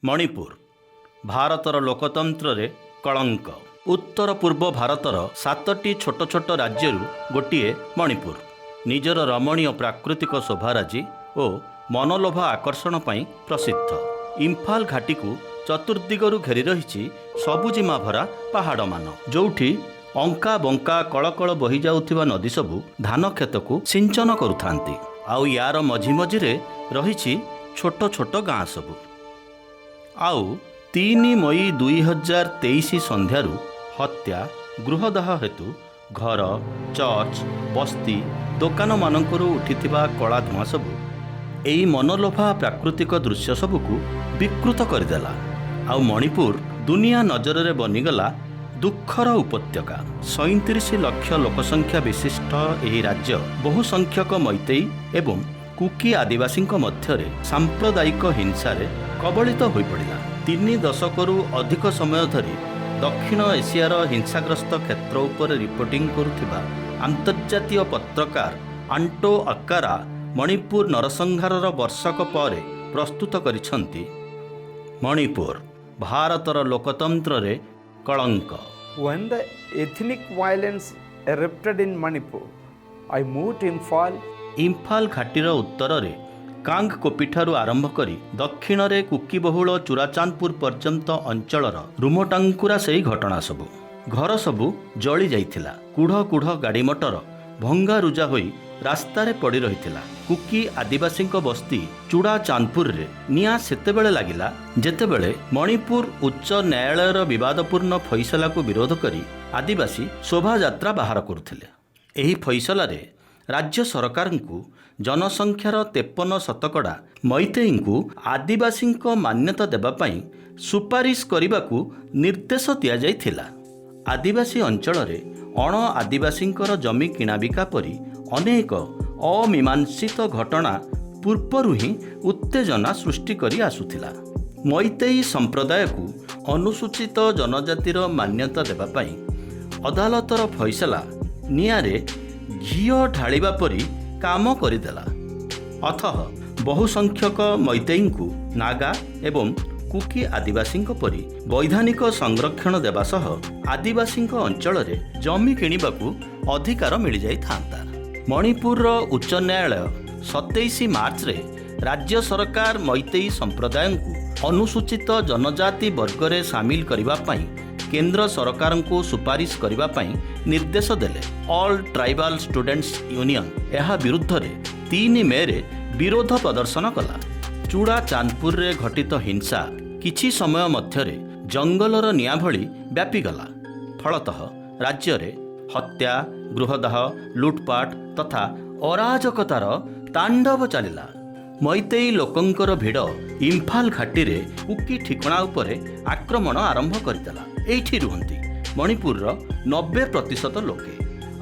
ମଣିପୁର, ଭାରତର ଲୋକତନ୍ତ୍ରରେ କଳଙ୍କ। ଉତ୍ତର ପୂର୍ବ ଭାରତର ସାତଟି ଛୋଟ ଛୋଟ ରାଜ୍ୟରୁ ଗୋଟିଏ ମଣିପୁର ନିଜର ରମଣୀୟ ପ୍ରାକୃତିକ ଶୋଭାରାଜି ଓ ମନଲୋଭା ଆକର୍ଷଣ ପାଇଁ ପ୍ରସିଦ୍ଧ। ଇମ୍ଫାଲ ଘାଟିକୁ ଚତୁର୍ଦ୍ଦିଗରୁ ଘେରି ରହିଛି ସବୁଜିମା ଭରା ପାହାଡ଼ମାନ, ଯୋଉଠି ଅଙ୍କା ବଙ୍କା କଳକଳ ବହିଯାଉଥିବା ନଦୀ ସବୁ ଧାନ କ୍ଷେତକୁ ସିଞ୍ଚନ କରୁଥାନ୍ତି। ଆଉ ୟାର ମଝି ମଝିରେ ରହିଛି ଛୋଟ ଛୋଟ ଗାଁ ସବୁ। ଆଉ 3 ମଇ 2023 ସନ୍ଧ୍ୟାରୁ ହତ୍ୟା, ଗୃହଦାହ ହେତୁ ଘର, ଚର୍ଚ୍ଚ, ବସ୍ତି, ଦୋକାନମାନଙ୍କରୁ ଉଠିଥିବା କଳା ଧୂଆଁ ସବୁ ଏଇ ମନଲୋଭା ପ୍ରାକୃତିକ ଦୃଶ୍ୟ ସବୁକୁ ବିକୃତ କରିଦେଲା। ଆଉ ମଣିପୁର ଦୁନିଆ ନଜରରେ ବନିଗଲା ଦୁଃଖର ଉପତ୍ୟକା। 37 ଲକ୍ଷ ଲୋକସଂଖ୍ୟା ବିଶିଷ୍ଟ ଏହି ରାଜ୍ୟ ବହୁ ସଂଖ୍ୟକ ମୈତେଇ ଏବଂ କୁକି ଆଦିବାସୀଙ୍କ ମଧ୍ୟରେ ସାମ୍ପ୍ରଦାୟିକ ହିଂସାରେ କବଳିତ ହୋଇପଡ଼ିଲା। 3 ଦଶକରୁ ଅଧିକ ସମୟ ଧରି ଦକ୍ଷିଣ ଏସିଆର ହିଂସାଗ୍ରସ୍ତ କ୍ଷେତ୍ର ଉପରେ ରିପୋର୍ଟିଂ କରୁଥିବା ଆନ୍ତର୍ଜାତୀୟ ପତ୍ରକାର ଆଣ୍ଟୋ ଆକ୍କାରା ମଣିପୁର ନରସଂହାରର ବର୍ଷକ ପରେ ପ୍ରସ୍ତୁତ କରିଛନ୍ତି ମଣିପୁର, ଭାରତର ଲୋକତନ୍ତ୍ରରେ କଳଙ୍କ। When the ethnic violence erupted in Manipur, I moved to Imphal. Imphal ଘାଟିର ଉତ୍ତରରେ କାଙ୍ଗପୋକପିଠାରୁ ଆରମ୍ଭ କରି ଦକ୍ଷିଣରେ କୁକି ବହୁଳ ଚୁରାଚାନ୍ଦପୁର ପର୍ଯ୍ୟନ୍ତ ଅଞ୍ଚଳର ରୁମଟାଙ୍କୁରା ସେଇ ଘଟଣା ସବୁ। ଘର ସବୁ ଜଳି ଯାଇଥିଲା। କୁଢ଼ କୁଢ଼ ଗାଡ଼ି ମଟର ଭଙ୍ଗାରୁଜା ହୋଇ ରାସ୍ତାରେ ପଡ଼ି ରହିଥିଲା। କୁକି ଆଦିବାସୀଙ୍କ ବସ୍ତି ଚୁଡ଼ା ଚାନ୍ଦପୁରରେ ନିଆଁ ସେତେବେଳେ ଲାଗିଲା, ଯେତେବେଳେ ମଣିପୁର ଉଚ୍ଚ ନ୍ୟାୟାଳୟର ବିବାଦପୂର୍ଣ୍ଣ ଫଇସଲାକୁ ବିରୋଧ କରି ଆଦିବାସୀ ଶୋଭାଯାତ୍ରା ବାହାର କରୁଥିଲେ। ଏହି ଫଇସଲାରେ ରାଜ୍ୟ ସରକାରଙ୍କୁ ଜନସଂଖ୍ୟାର 53% ମୈତେଇଙ୍କୁ ଆଦିବାସୀଙ୍କ ମାନ୍ୟତା ଦେବା ପାଇଁ ସୁପାରିଶ କରିବାକୁ ନିର୍ଦ୍ଦେଶ ଦିଆଯାଇଥିଲା। ଆଦିବାସୀ ଅଞ୍ଚଳରେ ଅଣ ଆଦିବାସୀଙ୍କର ଜମି କିଣାବିକା ପରି ଅନେକ ଅମୀମାଂସିତ ଘଟଣା ପୂର୍ବରୁ ହିଁ ଉତ୍ତେଜନା ସୃଷ୍ଟି କରି ଆସୁଥିଲା। ମୈତେଇ ସମ୍ପ୍ରଦାୟକୁ ଅନୁସୂଚିତ ଜନଜାତିର ମାନ୍ୟତା ଦେବା ପାଇଁ ଅଦାଲତର ଫଇସଲା ନିଆଁରେ ଘିଅ ଢାଳିବା ପରି କାମ କରିଦେଲା। ଅତଃ ବହୁ ସଂଖ୍ୟକ ମୈତେଇଙ୍କୁ ନାଗା ଏବଂ କୁକି ଆଦିବାସୀଙ୍କ ପରି ବୈଧାନିକ ସଂରକ୍ଷଣ ଦେବା ସହ ଆଦିବାସୀଙ୍କ ଅଞ୍ଚଳରେ ଜମି କିଣିବାକୁ ଅଧିକାର ମିଳିଯାଇଥାନ୍ତା। ମଣିପୁରର ଉଚ୍ଚ ନ୍ୟାୟାଳୟ 27 ମାର୍ଚ୍ଚରେ ରାଜ୍ୟ ସରକାର ମୈତେଇ ସମ୍ପ୍ରଦାୟଙ୍କୁ ଅନୁସୂଚିତ ଜନଜାତି ବର୍ଗରେ ସାମିଲ କରିବା ପାଇଁ କେନ୍ଦ୍ର ସରକାରଙ୍କୁ ସୁପାରିଶ କରିବା ପାଇଁ ନିର୍ଦ୍ଦେଶ ଦେଲେ। ଅଲ୍ ଟ୍ରାଇବାଲ ଷ୍ଟୁଡେଣ୍ଟସ୍ ୟୁନିୟନ ଏହା ବିରୁଦ୍ଧରେ 3 ମେରେ ବିରୋଧ ପ୍ରଦର୍ଶନ କଲା। ଚୂଡ଼ା ଚାନ୍ଦପୁରରେ ଘଟିତ ହିଂସା କିଛି ସମୟ ମଧ୍ୟରେ ଜଙ୍ଗଲର ନିଆଁ ଭଳି ବ୍ୟାପିଗଲା। ଫଳତଃ ରାଜ୍ୟରେ ହତ୍ୟା, ଗୃହଦାହ, ଲୁଟପାଟ ତଥା ଅରାଜକତାର ତାଣ୍ଡବ ଚାଲିଲା। ମୈତେଇ ଲୋକଙ୍କର ଭିଡ଼ ଇମ୍ଫାଲ ଘାଟିରେ କୁକି ଠିକଣା ଉପରେ ଆକ୍ରମଣ ଆରମ୍ଭ କରିଦେଲା। ଏଇଠି ରୁହନ୍ତି ମଣିପୁରର 90% ଲୋକେ।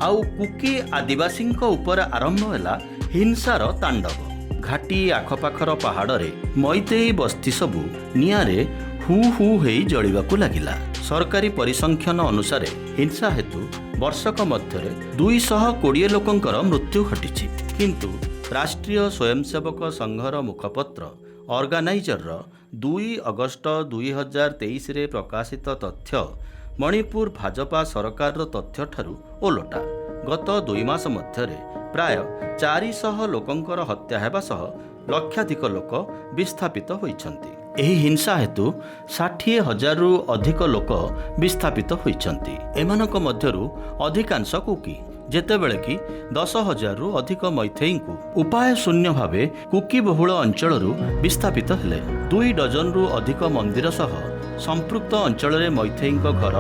ଆଉ କୁକି ଆଦିବାସୀଙ୍କ ଉପରେ ଆରମ୍ଭ ହେଲା ହିଂସାର ତାଣ୍ଡବ। ଘାଟି ଆଖପାଖର ପାହାଡ଼ରେ ମୈତେଇ ବସ୍ତି ସବୁ ନିଆଁରେ ହୁ ହୁ ହେଇ ଜଳିବାକୁ ଲାଗିଲା। ସରକାରୀ ପରିସଂଖ୍ୟାନ ଅନୁସାରେ ହିଂସା ହେତୁ ବର୍ଷକ ମଧ୍ୟରେ 220 ଲୋକଙ୍କର ମୃତ୍ୟୁ ଘଟିଛି। କିନ୍ତୁ ରାଷ୍ଟ୍ରୀୟ ସ୍ୱୟଂସେବକ ସଂଘର ମୁଖପତ୍ର ଅର୍ଗାନାଇଜରର 2 ଅଗଷ୍ଟ 2023ରେ ପ୍ରକାଶିତ ତଥ୍ୟ ମଣିପୁର ଭାଜପା ସରକାରର ତଥ୍ୟଠାରୁ ଓଲଟା। ଗତ 2 ମାସ ମଧ୍ୟରେ ପ୍ରାୟ 400 ଲୋକଙ୍କର ହତ୍ୟା ହେବା ସହ ଲକ୍ଷାଧିକ ଲୋକ ବିସ୍ଥାପିତ ହୋଇଛନ୍ତି। ଏହି ହିଂସା ହେତୁ 60 ହଜାରରୁ ଅଧିକ ଲୋକ ବିସ୍ଥାପିତ ହୋଇଛନ୍ତି। ଏମାନଙ୍କ ମଧ୍ୟରୁ ଅଧିକାଂଶ କୁକି, ଯେତେବେଳେ କି 10 ହଜାରରୁ ଅଧିକ ମୈଥେଇଙ୍କୁ ଉପାୟ ଶୂନ୍ୟ ଭାବେ କୁକି ବହୁଳ ଅଞ୍ଚଳରୁ ବିସ୍ଥାପିତ ହେଲେ। 2 ଡଜନରୁ ଅଧିକ ମନ୍ଦିର ସହ ସମ୍ପୃକ୍ତ ଅଞ୍ଚଳରେ ମୈଥେଇଙ୍କ ଘର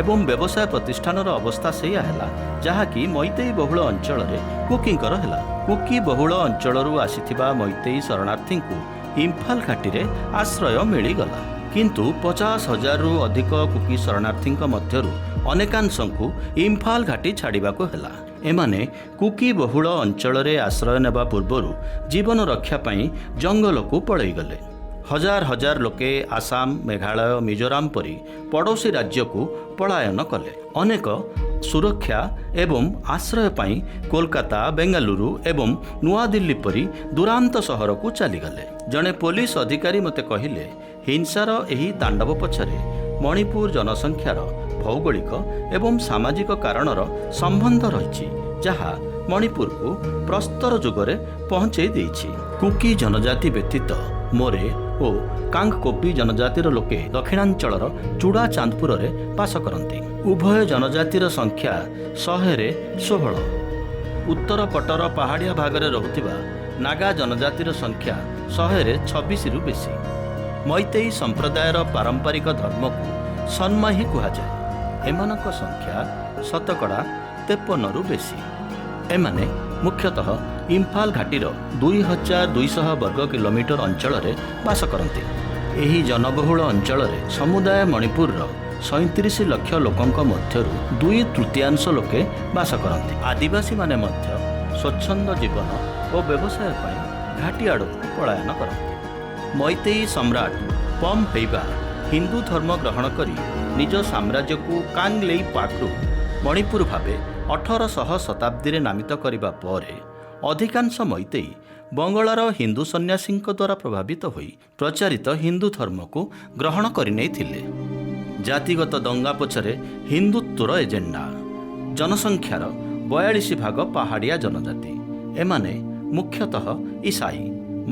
ଏବଂ ବ୍ୟବସାୟ ପ୍ରତିଷ୍ଠାନର ଅବସ୍ଥା ସେଇଆ ହେଲା, ଯାହାକି ମୈତେଇ ବହୁଳ ଅଞ୍ଚଳରେ କୁକିଙ୍କର ହେଲା। କୁକି ବହୁଳ ଅଞ୍ଚଳରୁ ଆସିଥିବା ମୈତେଇ ଶରଣାର୍ଥୀଙ୍କୁ ଇମ୍ଫାଲ ଘାଟିରେ ଆଶ୍ରୟ ମିଳିଗଲା। କିନ୍ତୁ 50 ହଜାରରୁ ଅଧିକ କୁକି ଶରଣାର୍ଥୀଙ୍କ ମଧ୍ୟରୁ ଅନେକାଂଶଙ୍କୁ ଇମ୍ଫାଲ ଘାଟି ଛାଡ଼ିବାକୁ ହେଲା। ଏମାନେ କୁକି ବହୁଳ ଅଞ୍ଚଳରେ ଆଶ୍ରୟ ନେବା ପୂର୍ବରୁ ଜୀବନ ରକ୍ଷା ପାଇଁ ଜଙ୍ଗଲକୁ ପଳେଇଗଲେ। ହଜାର ହଜାର ଲୋକେ ଆସାମ, ମେଘାଳୟ, ମିଜୋରାମ ପରି ପଡ଼ୋଶୀ ରାଜ୍ୟକୁ ପଳାୟନ କଲେ। ଅନେକ ସୁରକ୍ଷା ଏବଂ ଆଶ୍ରୟ ପାଇଁ କୋଲକାତା, ବେଙ୍ଗାଲୁରୁ ଏବଂ ନୂଆଦିଲ୍ଲୀ ପରି ଦୂରାନ୍ତ ସହରକୁ ଚାଲିଗଲେ। ଜଣେ ପୋଲିସ ଅଧିକାରୀ ମୋତେ କହିଲେ, ହିଂସାର ଏହି ତାଣ୍ଡବ ପଛରେ ମଣିପୁର ଜନସଂଖ୍ୟାର ଭୌଗୋଳିକ ଏବଂ ସାମାଜିକ କାରଣର ସମ୍ବନ୍ଧ ରହିଛି, ଯାହା ମଣିପୁରକୁ ପ୍ରସ୍ତର ଯୁଗରେ ପହଞ୍ଚେଇ ଦେଇଛି। କୁକି ଜନଜାତି ବ୍ୟତୀତ ମୋରେ ଓ କାଙ୍ଗକୋପି ଜନଜାତିର ଲୋକେ ଦକ୍ଷିଣାଞ୍ଚଳର ଚୂଡ଼ାଚାନ୍ଦପୁରରେ ବାସ କରନ୍ତି। ଉଭୟ ଜନଜାତିର ସଂଖ୍ୟା 100ରେ 16। ଉତ୍ତର ପଟର ପାହାଡ଼ିଆ ଭାଗରେ ରହୁଥିବା ନାଗା ଜନଜାତିର ସଂଖ୍ୟା 100ରେ 26ରୁ ବେଶୀ। ମୈତେଇ ସମ୍ପ୍ରଦାୟର ପାରମ୍ପରିକ ଧର୍ମକୁ ସନ୍ମାହି କୁହାଯାଏ। ଏମାନଙ୍କ ସଂଖ୍ୟା 53%ରୁ ବେଶୀ। ଏମାନେ ମୁଖ୍ୟତଃ ଇମ୍ଫାଲ ଘାଟିର 2200 ବର୍ଗ କିଲୋମିଟର ଅଞ୍ଚଳରେ ବାସ କରନ୍ତି। ଏହି ଜନବହୁଳ ଅଞ୍ଚଳରେ ସମୁଦାୟ ମଣିପୁରର 37 ଲକ୍ଷ ଲୋକଙ୍କ ମଧ୍ୟରୁ ଦୁଇ ତୃତୀୟାଂଶ ଲୋକେ ବାସ କରନ୍ତି। ଆଦିବାସୀମାନେ ମଧ୍ୟ ସ୍ୱଚ୍ଛନ୍ଦ ଜୀବନ ଓ ବ୍ୟବସାୟ ପାଇଁ ଘାଟି ଆଡ଼କୁ ପଳାୟନ କରନ୍ତି। ମୈତେଇ ସମ୍ରାଟ ପମ୍‌ହେଇବା ହିନ୍ଦୁ ଧର୍ମ ଗ୍ରହଣ କରି ନିଜ ସାମ୍ରାଜ୍ୟକୁ କାଙ୍ଗଲେଇ ପାକରୁ ମଣିପୁର ଭାବେ 1800 ଶତାବ୍ଦୀରେ ନାମିତ କରିବା ପରେ ଅଧିକାଂଶ ମୈତେଇ ବଙ୍ଗଳାର ହିନ୍ଦୁ ସନ୍ନ୍ୟାସୀଙ୍କ ଦ୍ୱାରା ପ୍ରଭାବିତ ହୋଇ ପ୍ରଚାରିତ ହିନ୍ଦୁ ଧର୍ମକୁ ଗ୍ରହଣ କରିନେଇଥିଲେ। ଜାତିଗତ ଦଙ୍ଗା ପଛରେ ହିନ୍ଦୁତ୍ୱର ଏଜେଣ୍ଡା। ଜନସଂଖ୍ୟାର 42 ଭାଗ ପାହାଡ଼ିଆ ଜନଜାତି। ଏମାନେ ମୁଖ୍ୟତଃ ଈସାଈ।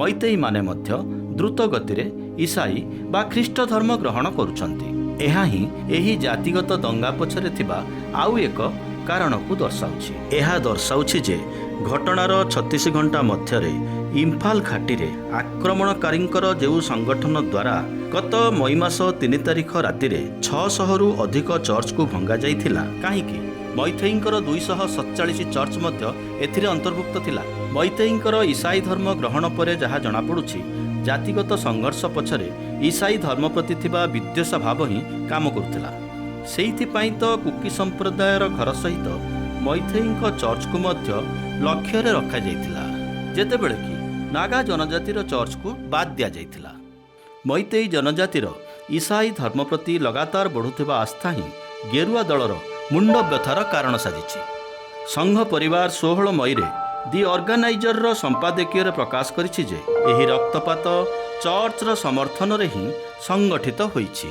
ମୈତେଇମାନେ ମଧ୍ୟ ଦ୍ରୁତ ଗତିରେ ଈସାଈ ବା ଖ୍ରୀଷ୍ଟ ଧର୍ମ ଗ୍ରହଣ କରୁଛନ୍ତି। ଏହା ହିଁ ଏହି ଜାତିଗତ ଦଙ୍ଗା ପଛରେ ଥିବା ଆଉ ଏକ କାରଣକୁ ଦର୍ଶାଉଛି। ଏହା ଦର୍ଶାଉଛି ଯେ ଘଟଣାର 36 ଘଣ୍ଟା ମଧ୍ୟରେ ଇମ୍ଫାଲ ଘାଟିରେ ଆକ୍ରମଣକାରୀଙ୍କର ଯେଉଁ ସଂଗଠନ ଦ୍ୱାରା ଗତ ମଇ ମାସ 3 ତାରିଖ ରାତିରେ 600ରୁ ଅଧିକ ଚର୍ଚ୍ଚକୁ ଭଙ୍ଗାଯାଇଥିଲା, କାହିଁକି ମୈଥେଇଙ୍କର 247 ଚର୍ଚ୍ଚ ମଧ୍ୟ ଏଥିରେ ଅନ୍ତର୍ଭୁକ୍ତ ଥିଲା। ମୈତେଇଙ୍କର ଈସାଈ ଧର୍ମ ଗ୍ରହଣ ପରେ ଯାହା ଜଣାପଡ଼ୁଛି, ଜାତିଗତ ସଂଘର୍ଷ ପଛରେ ଈସାଈ ଧର୍ମ ପ୍ରତି ଥିବା ବିଦ୍ୱେଷ ଭାବ ହିଁ କାମ କରୁଥିଲା। ସେଇଥିପାଇଁ ତ କୁକି ସମ୍ପ୍ରଦାୟର ଘର ସହିତ ମୈଥେଇଙ୍କ ଚର୍ଚ୍ଚକୁ ମଧ୍ୟ ଲକ୍ଷ୍ୟରେ ରଖାଯାଇଥିଲା, ଯେତେବେଳେ କି ନାଗା ଜନଜାତିର ଚର୍ଚ୍ଚକୁ ବାଦ୍ ଦିଆଯାଇଥିଲା। ମୈତେଇ ଜନଜାତିର ଈସାଈ ଧର୍ମ ପ୍ରତି ଲଗାତାର ବଢ଼ୁଥିବା ଆସ୍ଥା ହିଁ ଗେରୁଆ ଦଳର ମୁଣ୍ଡବ୍ୟଥାର କାରଣ ସାଜିଛି। ସଂଘ ପରିବାର 16 ମଇରେ ଦି ଅର୍ଗାନାଇଜରର ସମ୍ପାଦକୀୟରେ ପ୍ରକାଶ କରିଛି ଯେ ଏହି ରକ୍ତପାତ ଚର୍ଚ୍ଚର ସମର୍ଥନରେ ହିଁ ସଂଗଠିତ ହୋଇଛି।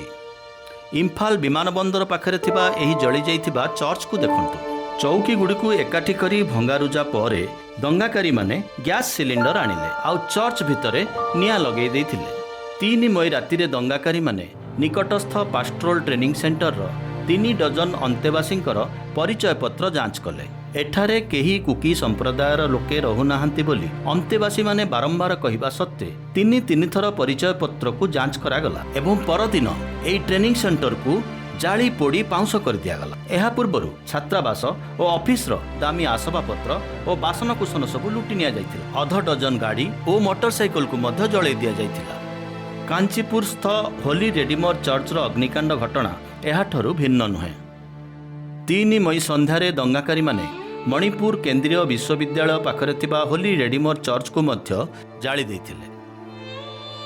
ଇମ୍ଫାଲ ବିମାନ ବନ୍ଦର ପାଖରେ ଥିବା ଏହି ଜଳିଯାଇଥିବା ଚର୍ଚ୍ଚକୁ ଦେଖନ୍ତୁ। ଚୌକିଗୁଡ଼ିକୁ ଏକାଠି କରି ଭଙ୍ଗାରୁଜା ପରେ ଦଙ୍ଗାକାରୀମାନେ ଗ୍ୟାସ୍ ସିଲିଣ୍ଡର ଆଣିଲେ ଆଉ ଚର୍ଚ୍ଚ ଭିତରେ ନିଆଁ ଲଗାଇ ଦେଇଥିଲେ। 3 ମଇ ରାତିରେ ଦଙ୍ଗାକାରୀମାନେ ନିକଟସ୍ଥ ପାଷ୍ଟ୍ରୋଲ ଟ୍ରେନିଂ ସେଣ୍ଟରର 3 ଡଜନ ଅନ୍ତେବାସୀଙ୍କର ପରିଚୟପତ୍ର ଯାଞ୍ଚ କଲେ। ଏଠାରେ କେହି କୁକି ସମ୍ପ୍ରଦାୟର ଲୋକେ ରହୁନାହାନ୍ତି ବୋଲି ଅନ୍ତେବାସୀମାନେ ବାରମ୍ବାର କହିବା ସତ୍ତ୍ୱେ ତିନି ତିନି ଥର ପରିଚୟପତ୍ରକୁ ଯାଞ୍ଚ କରାଗଲା ଏବଂ ପରଦିନ ଏହି ଟ୍ରେନିଂ ସେଣ୍ଟରକୁ ଜାଳି ପୋଡ଼ି ପାଉଁଶ କରିଦିଆଗଲା। ଏହା ପୂର୍ବରୁ ଛାତ୍ରାବାସ ଓ ଅଫିସର ଦାମୀ ଆସବାବପତ୍ର ଓ ବାସନକୁସନ ସବୁ ଲୁଟି ନିଆଯାଇଥିଲା। ଅଧ ଡଜନ ଗାଡ଼ି ଓ ମୋଟରସାଇକେଲକୁ ମଧ୍ୟ ଜଳାଇ ଦିଆଯାଇଥିଲା। କାଞ୍ଚିପୁରସ୍ଥ ହୋଲି ରେଡିମର ଚର୍ଚ୍ଚର ଅଗ୍ନିକାଣ୍ଡ ଘଟଣା ଏହାଠାରୁ ଭିନ୍ନ ନୁହେଁ। 3 ମଇ ସନ୍ଧ୍ୟାରେ ଦଙ୍ଗାକାରୀମାନେ ମଣିପୁର କେନ୍ଦ୍ରୀୟ ବିଶ୍ୱବିଦ୍ୟାଳୟ ପାଖରେ ଥିବା ହୋଲି ରେଡିମର ଚର୍ଚ୍ଚକୁ ମଧ୍ୟ ଜାଳି ଦେଇଥିଲେ।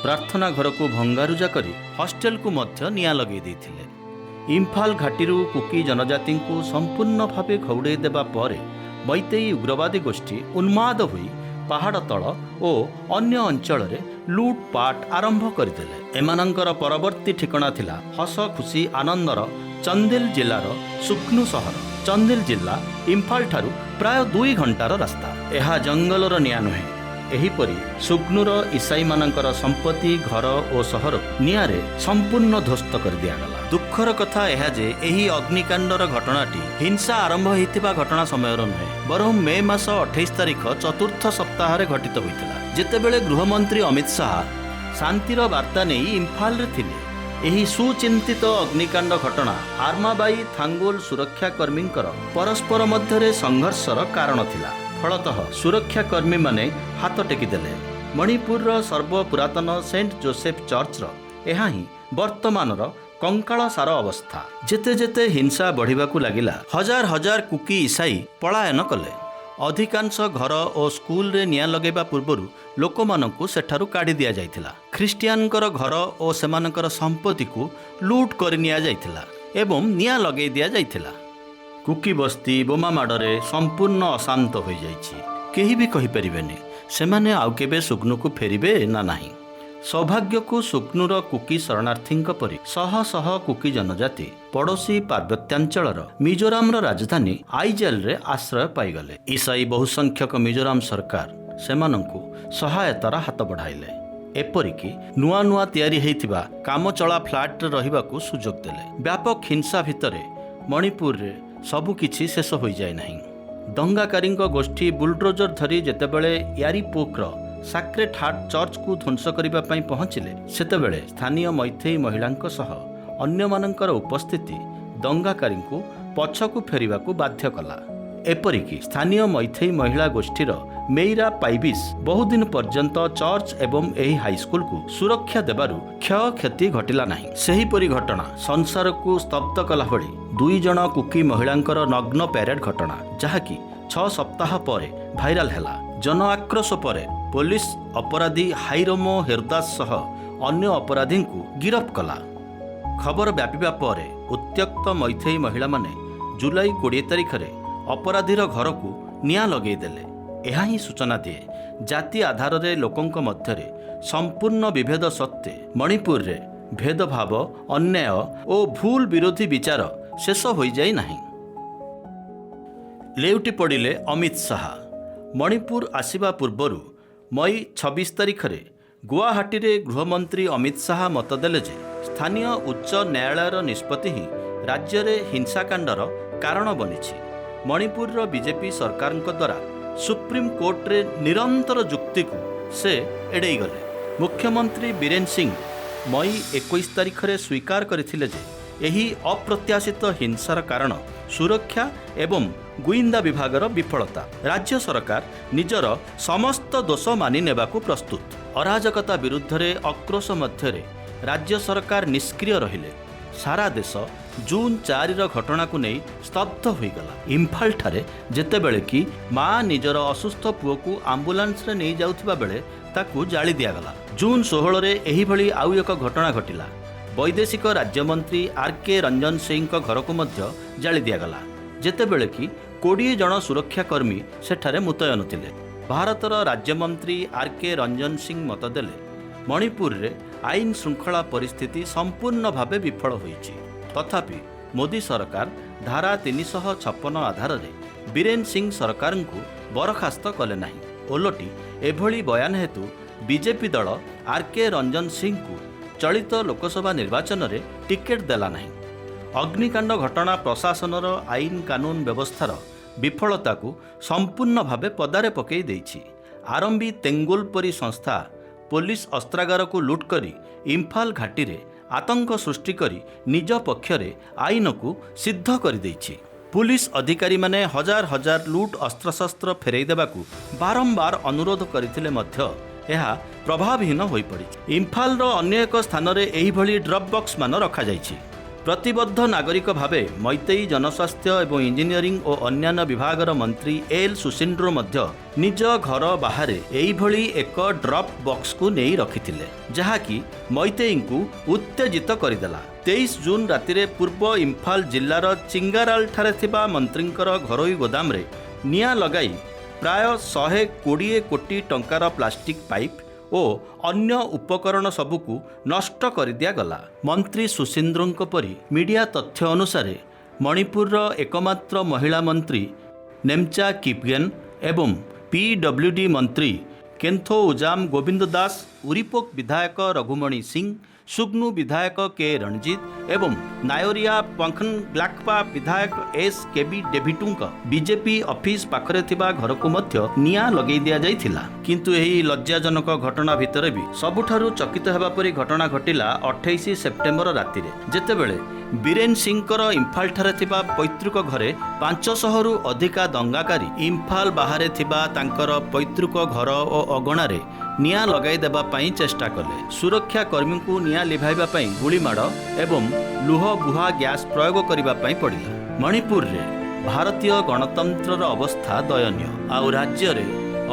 ପ୍ରାର୍ଥନା ଘରକୁ ଭଙ୍ଗାରୁଜା କରି ହଷ୍ଟେଲକୁ ମଧ୍ୟ ନିଆଁ ଲଗାଇ ଦେଇଥିଲେ। ଇମ୍ଫାଲ ଘାଟିରୁ କୁକି ଜନଜାତିଙ୍କୁ ସମ୍ପୂର୍ଣ୍ଣ ଭାବେ ଘଉଡ଼ାଇ ଦେବା ପରେ ମୈତେଇ ଉଗ୍ରବାଦୀ ଗୋଷ୍ଠୀ ଉନ୍ମାଦ ହୋଇ ପାହାଡ଼ ତଳ ଓ ଅନ୍ୟ ଅଞ୍ଚଳରେ ଲୁଟପାଟ ଆରମ୍ଭ କରିଦେଲେ। ଏମାନଙ୍କର ପରବର୍ତ୍ତୀ ଠିକଣା ଥିଲା ହସ ଖୁସି ଆନନ୍ଦର ଚନ୍ଦିଲ ଜିଲ୍ଲାର ସୁଗ୍ନୁ ସହର। ଚନ୍ଦିଲ ଜିଲ୍ଲା ଇମ୍ଫାଲ ଠାରୁ ପ୍ରାୟ 2 ଘଣ୍ଟାର ରାସ୍ତା। ଏହା ଜଙ୍ଗଲର ନିଆଁ ନୁହେଁ। ଏହିପରି ସୁଗ୍ନୁର ଈସାଈମାନଙ୍କର ସମ୍ପତ୍ତି, ଘର ଓ ସହର ନିଆଁରେ ସମ୍ପୂର୍ଣ୍ଣ ଧ୍ୱସ୍ତ କରିଦିଆଗଲା। ଦୁଃଖର କଥା ଏହା ଯେ ଏହି ଅଗ୍ନିକାଣ୍ଡର ଘଟଣାଟି ହିଂସା ଆରମ୍ଭ ହୋଇଥିବା ଘଟଣା ସମୟର ନୁହେଁ, ବରଂ ମେ ମାସ 28 ତାରିଖ ଚତୁର୍ଥ ସପ୍ତାହରେ ଘଟିତ ହୋଇଥିଲା, ଯେତେବେଳେ ଗୃହମନ୍ତ୍ରୀ ଅମିତ ଶାହା ଶାନ୍ତିର ବାର୍ତ୍ତା ନେଇ ଇମ୍ଫାଲରେ ଥିଲେ। ଏହି ସୁଚିନ୍ତିତ ଅଗ୍ନିକାଣ୍ଡ ଘଟଣା ଆର୍ମାବାଇ ଥାଙ୍ଗୋଲ ସୁରକ୍ଷାକର୍ମୀଙ୍କର ପରସ୍ପର ମଧ୍ୟରେ ସଂଘର୍ଷର କାରଣ ଥିଲା। ଫଳତଃ ସୁରକ୍ଷାକର୍ମୀମାନେ ହାତ ଟେକିଦେଲେ। ମଣିପୁରର ସର୍ବପୁରାତନ ସେଣ୍ଟ ଜୋସେଫ ଚର୍ଚ୍ଚର ଏହା ହିଁ ବର୍ତ୍ତମାନର କଙ୍କାଳସାର ଅବସ୍ଥା। ଯେତେ ଯେତେ ହିଂସା ବଢ଼ିବାକୁ ଲାଗିଲା, ହଜାର ହଜାର କୁକି ଈସାଇ ପଳାୟନ କଲେ। ଅଧିକାଂଶ ଘର ଓ ସ୍କୁଲରେ ନିଆଁ ଲଗାଇବା ପୂର୍ବରୁ ଲୋକମାନଙ୍କୁ ସେଠାରୁ କାଢ଼ି ଦିଆଯାଇଥିଲା। ଖ୍ରୀଷ୍ଟିଆନଙ୍କର ଘର ଓ ସେମାନଙ୍କର ସମ୍ପତ୍ତିକୁ ଲୁଟ୍ କରି ନିଆଯାଇଥିଲା ଏବଂ ନିଆଁ ଲଗାଇ ଦିଆଯାଇଥିଲା। କୁକି ବସ୍ତି ବୋମା ମାଡ଼ରେ ସମ୍ପୂର୍ଣ୍ଣ ଅଶାନ୍ତ ହୋଇଯାଇଛି। କେହି ବି କହିପାରିବେନି ସେମାନେ ଆଉ କେବେ ସୁଗ୍ନୁକୁ ଫେରିବେ ନା ନାହିଁ। ସୌଭାଗ୍ୟକୁ ସୁଗ୍ନୁର କୁକି ଶରଣାର୍ଥୀଙ୍କ ପରି ଶହ ଶହ କୁକି ଜନଜାତି ପଡ଼ୋଶୀ ପାର୍ବତ୍ୟାଞ୍ଚଳର ମିଜୋରାମର ରାଜଧାନୀ ଆଇଜଲରେ ଆଶ୍ରୟ ପାଇଗଲେ। ଇସାଇ ବହୁସଂଖ୍ୟକ ମିଜୋରାମ ସରକାର ସେମାନଙ୍କୁ ସହାୟତାର ହାତ ବଢ଼ାଇଲେ। ଏପରିକି ନୂଆ ନୂଆ ତିଆରି ହେଇଥିବା କାମଚଳା ଫ୍ଲାଟରେ ରହିବାକୁ ସୁଯୋଗ ଦେଲେ। ବ୍ୟାପକ ହିଂସା ଭିତରେ ମଣିପୁରରେ ସବୁକିଛି ଶେଷ ହୋଇଯାଏ ନାହିଁ। ଦଙ୍ଗାକାରୀଙ୍କ ଗୋଷ୍ଠୀ ବୁଲଡୋଜର ଧରି ଯେତେବେଳେ ୟାରିପୋକ୍ର ସାକ୍ରେଡ୍ ହାର୍ଟ ଚର୍ଚ୍ଚକୁ ଧ୍ୱଂସ କରିବା ପାଇଁ ପହଞ୍ଚିଲେ, ସେତେବେଳେ ସ୍ଥାନୀୟ ମୈଥେଇ ମହିଳାଙ୍କ ସହ ଅନ୍ୟମାନଙ୍କର ଉପସ୍ଥିତି ଦଙ୍ଗାକାରୀଙ୍କୁ ପଛକୁ ଫେରିବାକୁ ବାଧ୍ୟ କଲା। ଏପରିକି ସ୍ଥାନୀୟ ମୈଥେଇ ମହିଳା ଗୋଷ୍ଠୀର ମେଇରା ପାଇବିସ୍ ବହୁଦିନ ପର୍ଯ୍ୟନ୍ତ ଚର୍ଚ୍ଚ ଏବଂ ଏହି ହାଇସ୍କୁଲକୁ ସୁରକ୍ଷା ଦେବାରୁ କ୍ଷୟକ୍ଷତି ଘଟିଲା ନାହିଁ। ସେହିପରି ଘଟଣା ସଂସାରକୁ ସ୍ତବ୍ଧ କଲା ଭଳି 2 ଜଣ କୁକି ମହିଳାଙ୍କର ନଗ୍ନ ପ୍ୟାରେଡ୍ ଘଟଣା, ଯାହାକି 6 ସପ୍ତାହ ପରେ ଭାଇରାଲ ହେଲା। ଜନ ଆକ୍ରୋଶ ପରେ ପୋଲିସ ଅପରାଧୀ ହାଇରୋମୋ ହେରଦାସ ସହ ଅନ୍ୟ ଅପରାଧୀଙ୍କୁ ଗିରଫ କଲା। ଖବର ବ୍ୟାପିବା ପରେ ଉତ୍ତ୍ୟକ୍ତ ମୈଥେଇ ମହିଳାମାନେ ଜୁଲାଇ 20 ତାରିଖରେ ଅପରାଧୀର ଘରକୁ ନିଆଁ ଲଗେଇଦେଲେ। ଏହା ହିଁ ସୂଚନା ଦିଏ, ଜାତି ଆଧାରରେ ଲୋକଙ୍କ ମଧ୍ୟରେ ସମ୍ପୂର୍ଣ୍ଣ ବିଭେଦ ସତ୍ତ୍ୱେ ମଣିପୁରରେ ଭେଦଭାବ, ଅନ୍ୟାୟ ଓ ଭୁଲ ବିରୋଧୀ ବିଚାର ଶେଷ ହୋଇଯାଇ ନାହିଁ। ଲେଉଟି ପଡ଼ିଲେ ଅମିତ ଶାହା। ମଣିପୁର ଆସିବା ପୂର୍ବରୁ ମଇ 26 ତାରିଖରେ ଗୁଆହାଟୀରେ ଗୃହମନ୍ତ୍ରୀ ଅମିତ ଶାହା ମତ ଦେଲେ ଯେ ସ୍ଥାନୀୟ ଉଚ୍ଚ ନ୍ୟାୟାଳୟର ନିଷ୍ପତ୍ତି ହିଁ ରାଜ୍ୟରେ ହିଂସାକାଣ୍ଡର କାରଣ ବନିଛି। ମଣିପୁରର ବିଜେପି ସରକାରଙ୍କ ଦ୍ୱାରା ସୁପ୍ରିମକୋର୍ଟରେ ନିରନ୍ତର ଯୁକ୍ତିକୁ ସେ ଏଡ଼େଇ ଗଲେ। ମୁଖ୍ୟମନ୍ତ୍ରୀ ବୀରେନ ସିଂ ମଇ 21 ତାରିଖରେ ସ୍ୱୀକାର କରିଥିଲେ ଯେ ଏହି ଅପ୍ରତ୍ୟାଶିତ ହିଂସାର କାରଣ ସୁରକ୍ଷା ଏବଂ ଗୁଇନ୍ଦା ବିଭାଗର ବିଫଳତା। ରାଜ୍ୟ ସରକାର ନିଜର ସମସ୍ତ ଦୋଷ ମାନି ନେବାକୁ ପ୍ରସ୍ତୁତ। ଅରାଜକତା ବିରୁଦ୍ଧରେ ଆକ୍ରୋଶ ମଧ୍ୟରେ ରାଜ୍ୟ ସରକାର ନିଷ୍କ୍ରିୟ ରହିଲେ। ସାରା ଦେଶ ଜୁନ୍ 4ର ଘଟଣାକୁ ନେଇ ସ୍ତବ୍ଧ ହୋଇଗଲା। ଇମ୍ଫାଲଠାରେ ଯେତେବେଳେ କି ମା ନିଜର ଅସୁସ୍ଥ ପୁଅକୁ ଆମ୍ବୁଲାନ୍ସରେ ନେଇଯାଉଥିବା ବେଳେ ତାକୁ ଜାଳି ଦିଆଗଲା। ଜୁନ୍ 16ରେ ଏହିଭଳି ଆଉ ଏକ ଘଟଣା ଘଟିଲା। ବୈଦେଶିକ ରାଜ୍ୟମନ୍ତ୍ରୀ ଆର୍ କେ ରଞ୍ଜନ ସିଂଙ୍କ ଘରକୁ ମଧ୍ୟ ଜାଳି ଦିଆଗଲା, ଯେତେବେଳେ କି 20 ଜଣ ସୁରକ୍ଷାକର୍ମୀ ସେଠାରେ ମୁତୟନ ଥିଲେ। ଭାରତର ରାଜ୍ୟମନ୍ତ୍ରୀ ଆର୍ କେ ରଞ୍ଜନ ସିଂ ମତ ଦେଲେ, ମଣିପୁରରେ ଆଇନ ଶୃଙ୍ଖଳା ପରିସ୍ଥିତି ସମ୍ପୂର୍ଣ୍ଣ ଭାବେ ବିଫଳ ହୋଇଛି। ତଥାପି ମୋଦି ସରକାର ଧାରା 356 ଆଧାରରେ ବୀରେନ ସିଂ ସରକାରଙ୍କୁ ବରଖାସ୍ତ କଲେ ନାହିଁ। ଓଲଟି ଏଭଳି ବୟାନ ହେତୁ ବିଜେପି ଦଳ ଆର୍ କେ ରଞ୍ଜନ ସିଂଙ୍କୁ ଚଳିତ ଲୋକସଭା ନିର୍ବାଚନରେ ଟିକେଟ୍ ଦେଲା ନାହିଁ। ଅଗ୍ନିକାଣ୍ଡ ଘଟଣା ପ୍ରଶାସନର ଆଇନ କାନୁନ ବ୍ୟବସ୍ଥାର ବିଫଳତାକୁ ସମ୍ପୂର୍ଣ୍ଣ ଭାବେ ପଦାରେ ପକାଇ ଦେଇଛି। ଆରମ୍ବି ତେଙ୍ଗୋଲ ପରି ସଂସ୍ଥା ପୋଲିସ ଅସ୍ତ୍ରାଗାରକୁ ଲୁଟ୍ କରି ଇମ୍ଫାଲ ଘାଟିରେ ଆତଙ୍କ ସୃଷ୍ଟି କରି ନିଜ ପକ୍ଷରେ ଆଇନକୁ ସିଦ୍ଧ କରିଦେଇଛି। ପୁଲିସ ଅଧିକାରୀମାନେ ହଜାର ହଜାର ଲୁଟ୍ ଅସ୍ତ୍ରଶସ୍ତ୍ର ଫେରାଇ ଦେବାକୁ ବାରମ୍ବାର ଅନୁରୋଧ କରିଥିଲେ ମଧ୍ୟ ଏହା ପ୍ରଭାବହୀନ ହୋଇପଡ଼ିଛି। ଇମ୍ଫାଲର ଅନ୍ୟ ଏକ ସ୍ଥାନରେ ଏହିଭଳି ଡ୍ରପ୍ ବକ୍ସ ମାନ ରଖାଯାଇଛି। ପ୍ରତିବଦ୍ଧ ନାଗରିକ ଭାବେ ମୈତେଇ ଜନସ୍ୱାସ୍ଥ୍ୟ ଏବଂ ଇଞ୍ଜିନିୟରିଂ ଓ ଅନ୍ୟାନ୍ୟ ବିଭାଗର ମନ୍ତ୍ରୀ ଏଲ୍ ସୁସିଣ୍ଡ୍ରୋ ମଧ୍ୟ ନିଜ ଘର ବାହାରେ ଏଇଭଳି ଏକ ଡ୍ରପ୍ ବକ୍ସକୁ ନେଇ ରଖିଥିଲେ, ଯାହାକି ମୈତେଇଙ୍କୁ ଉତ୍ତେଜିତ କରିଦେଲା। 23 ଜୁନ୍ ରାତିରେ ପୂର୍ବ ଇମ୍ଫାଲ ଜିଲ୍ଲାର ଚିଙ୍ଗାରାଲଠାରେ ଥିବା ମନ୍ତ୍ରୀଙ୍କର ଘରୋଇ ଗୋଦାମରେ ନିଆଁ ଲଗାଇ ପ୍ରାୟ 120 କୋଟି ଟଙ୍କାର ପ୍ଲାଷ୍ଟିକ୍ ପାଇପ୍ ଓ ଅନ୍ୟ ଉପକରଣ ସବୁକୁ ନଷ୍ଟ କରିଦିଆଗଲା। ମନ୍ତ୍ରୀ ସୁସିନ୍ଦ୍ରୋଙ୍କ ପରି ମିଡ଼ିଆ ତଥ୍ୟ ଅନୁସାରେ ମଣିପୁରର ଏକମାତ୍ର ମହିଳା ମନ୍ତ୍ରୀ ନେମ୍ଚା କିପଗେନ୍ ଏବଂ ପିଡବ୍ଲ୍ୟୁଡି ମନ୍ତ୍ରୀ କେନ୍ଥୋ ଉଜାମ ଗୋବିନ୍ଦ ଦାସ, ଉରିପୋକ ବିଧାୟକ ରଘୁମଣି ସିଂ, ସୁଗ୍ନୁ ବିଧାୟକ କେ ରଣଜିତ ଏବଂ ନାୟୋରିଆ ପଙ୍ଖନଗ୍ଲାକ୍ପା ବିଧାୟକ ଏସ୍ କେବି ଡେଭିଟୁଙ୍କ ବିଜେପି ଅଫିସ ପାଖରେ ଥିବା ଘରକୁ ମଧ୍ୟ ନିଆଁ ଲଗେଇ ଦିଆଯାଇଥିଲା। କିନ୍ତୁ ଏହି ଲଜ୍ଜାଜନକ ଘଟଣା ଭିତରେ ବି ସବୁଠାରୁ ଚକିତ ହେବା ପରି ଘଟଣା ଘଟିଲା 28 ସେପ୍ଟେମ୍ବର ରାତିରେ, ଯେତେବେଳେ ବୀରେନ ସିଂଙ୍କର ଇମ୍ଫାଲଠାରେ ଥିବା ପୈତୃକ ଘରେ 500ରୁ ଅଧିକା ଦଙ୍ଗାକାରୀ ଇମ୍ଫାଲ ବାହାରେ ଥିବା ତାଙ୍କର ପୈତୃକ ଘର ଓ ଅଗଣାରେ ନିଆଁ ଲଗାଇ ଦେବା ପାଇଁ ଚେଷ୍ଟା କଲେ। ସୁରକ୍ଷା କର୍ମୀଙ୍କୁ ନିଆଁ ଲିଭାଇବା ପାଇଁ ଗୁଳିମାଡ଼ ଏବଂ ଲୁହ ବୁହା ଗ୍ୟାସ୍ ପ୍ରୟୋଗ କରିବା ପାଇଁ ପଡ଼ିଲା। ମଣିପୁରରେ ଭାରତୀୟ ଗଣତନ୍ତ୍ରର ଅବସ୍ଥା ଦୟନୀୟ, ଆଉ ରାଜ୍ୟରେ